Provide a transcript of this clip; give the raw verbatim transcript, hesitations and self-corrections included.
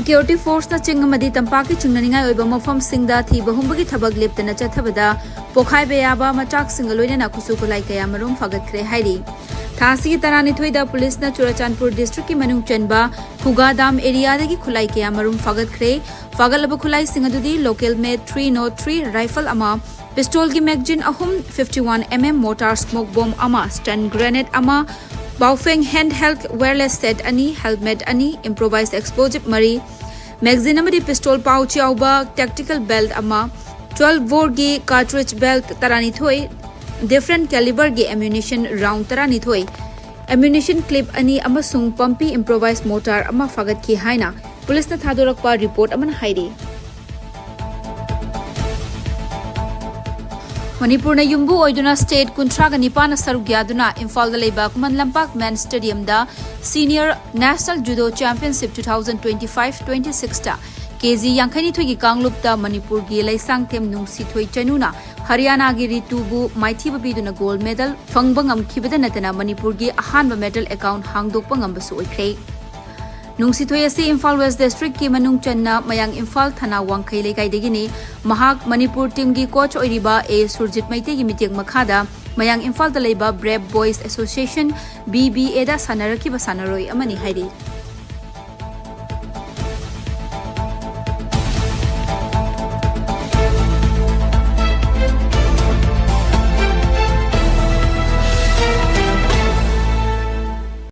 Security ꯐꯣꯔꯁꯅ ꯆꯤꯡ ꯑꯃꯗꯤ ꯇꯝꯄꯥꯛꯀꯤ ꯆꯤꯡꯅꯅꯤꯡꯉꯥꯏ ꯑꯣꯏꯕ ꯃꯐꯝꯁꯤꯡꯗ ꯊꯤꯕ ꯍꯨꯝꯕꯒꯤ ꯊꯕꯛ ꯂꯦꯞꯇꯅ ꯆꯠꯊꯕꯗ ꯄꯣꯈꯥꯏꯕ ꯌꯥꯕ ꯃꯆꯥꯛꯁꯤꯡꯒ ꯂꯣꯏꯅꯅ ꯈꯨꯠꯁꯨ ꯈꯨꯠꯂꯥꯏ ꯀꯌꯥ ꯃꯔꯨꯝ ꯐꯥꯒꯠꯈ꯭ꯔꯦ ꯍꯥꯏꯔꯤ꯫ ꯊꯥ ꯑꯁꯤꯒꯤ ꯇꯔꯥꯅꯤꯊꯣꯏꯗ ꯄꯨꯂꯤꯁꯅ ꯆꯨꯔꯆꯥꯟꯄꯨꯔ ꯗꯤꯁꯇ꯭ꯔꯤꯛꯀꯤ ꯃꯅꯨꯡ ꯆꯟꯕ ꯈꯨꯒꯥꯗꯥꯝ ꯑꯦꯔꯤꯌꯥꯗꯒꯤ ꯈꯨꯠꯂꯥꯏ ꯀꯌꯥ ꯃꯔꯨꯝ ꯐꯥꯒꯠꯈ꯭ꯔꯦ꯫ ꯐꯥꯒꯠꯂꯕ ꯈꯨꯠꯂꯥꯏꯁꯤꯡ ꯑꯗꯨꯗꯤ local made three nought three rifle ꯑꯃ, ꯄꯤꯁꯇꯣꯜꯒꯤ ꯃꯦꯒꯖꯤꯟ ꯑꯍꯨꯝ, fifty one mm mortar smoke bomb ꯑꯃ, stun grenade ꯑꯃ, Baofeng handheld wireless set ꯑꯅꯤ, helmet ꯑꯅꯤ, improvised explosive ꯃꯔꯤ, ꯃꯦꯒꯖꯤꯟ ꯑꯃꯗꯤ ꯄꯤꯁꯇꯣꯜ ꯄꯥꯎꯆ ꯌꯥꯎꯕ tactical belt ꯑꯃ, twelve boreꯒꯤ cartridge belt ꯇꯔꯥꯅꯤꯊꯣꯏ, different caliberꯒꯤ ammunition round ꯇꯔꯥꯅꯤꯊꯣꯏ, ammunition clip ꯑꯅꯤ ꯑꯃꯁꯨꯡ ꯄꯝꯄꯤ improvised mortar ꯑꯃ ꯐꯥꯒꯠꯈꯤ ꯍꯥꯏꯅ ꯄꯨꯂꯤꯁꯅ ꯊꯥꯗꯣꯔꯛꯄ ꯔꯤꯄꯣꯔꯠ ꯑꯃꯅ ꯍꯥꯏꯔꯤ꯫ ꯃꯅꯤꯄꯨꯔꯅ ꯌꯨꯝꯕꯨ ꯑꯣꯏꯗꯨꯅ ꯁ꯭ꯇꯦꯠ ꯀꯨꯟꯊ꯭ꯔꯥꯒ ꯅꯤꯄꯥꯟꯅ ꯁꯔꯨꯛ ꯌꯥꯗꯨꯅ ꯏꯝꯐꯥꯜꯗ ꯂꯩꯕ ꯈꯨꯃꯟ ꯂꯝꯄꯥꯛ ꯃꯦꯟ ꯁ꯭ꯇꯦꯗꯤꯌꯝꯗ Senior National Judo Championship two thousand twenty-five twenty-sixꯇ ꯀꯦ ꯖꯤ ꯌꯥꯡꯈꯩꯅꯤꯊꯣꯏꯒꯤ ꯀꯥꯡꯂꯨꯞꯇ ꯃꯅꯤꯄꯨꯔꯒꯤ ꯂꯩꯁꯥꯡꯊꯦꯝ ꯅꯨꯡꯁꯤꯊꯣꯏ ꯆꯅꯨꯅ ꯍꯔꯤꯌꯥꯅꯥꯒꯤ ꯔꯤꯇꯨꯕꯨ ꯃꯥꯏꯊꯤꯕ ꯄꯤꯗꯨꯅ ꯒꯣꯜ ꯃꯦꯗꯜ ꯐꯪꯕ ꯉꯝꯈꯤꯕꯗ ꯅꯠꯇꯅ ꯃꯅꯤꯄꯨꯔꯒꯤ ꯑꯍꯥꯟꯕ ꯃꯦꯗꯜ ꯑꯦꯀꯥꯎꯟ ꯍꯥꯡꯗꯣꯛꯄ ꯉꯝꯕꯁꯨ ꯑꯣꯏꯈ꯭ꯔꯦ꯫ ꯅꯨꯡꯁꯤꯊꯣꯏ ꯑꯁꯤ ꯏꯝꯐꯥꯜ ꯋꯦꯁ ꯗꯤꯁꯇ꯭ꯔꯤꯛꯀꯤ ꯃꯅꯨꯡ ꯆꯟꯅ ꯃꯌꯥꯡ ꯏꯝꯐꯥꯜ ꯊꯅꯥ ꯋꯥꯡꯈꯩ ꯂꯩꯀꯥꯏꯗꯒꯤꯅꯤ꯫ ꯃꯍꯥꯛ ꯃꯅꯤꯄꯨꯔ ꯇꯤꯝꯒꯤ ꯀꯣꯆ ꯑꯣꯏꯔꯤꯕ ꯑꯦ ꯁꯨꯔꯖꯤꯠ ꯃꯩꯇꯩꯒꯤ ꯃꯤꯇꯦꯡ ꯃꯈꯥꯗ ꯃꯌꯥꯡ ꯏꯝꯐꯥꯜꯗ ꯂꯩꯕ Brave Boys Association, B B Aꯗ ꯁꯥꯟꯅꯔꯛꯈꯤꯕ ꯁꯥꯟꯅꯔꯣꯏ ꯑꯃꯅꯤ ꯍꯥꯏꯔꯤ꯫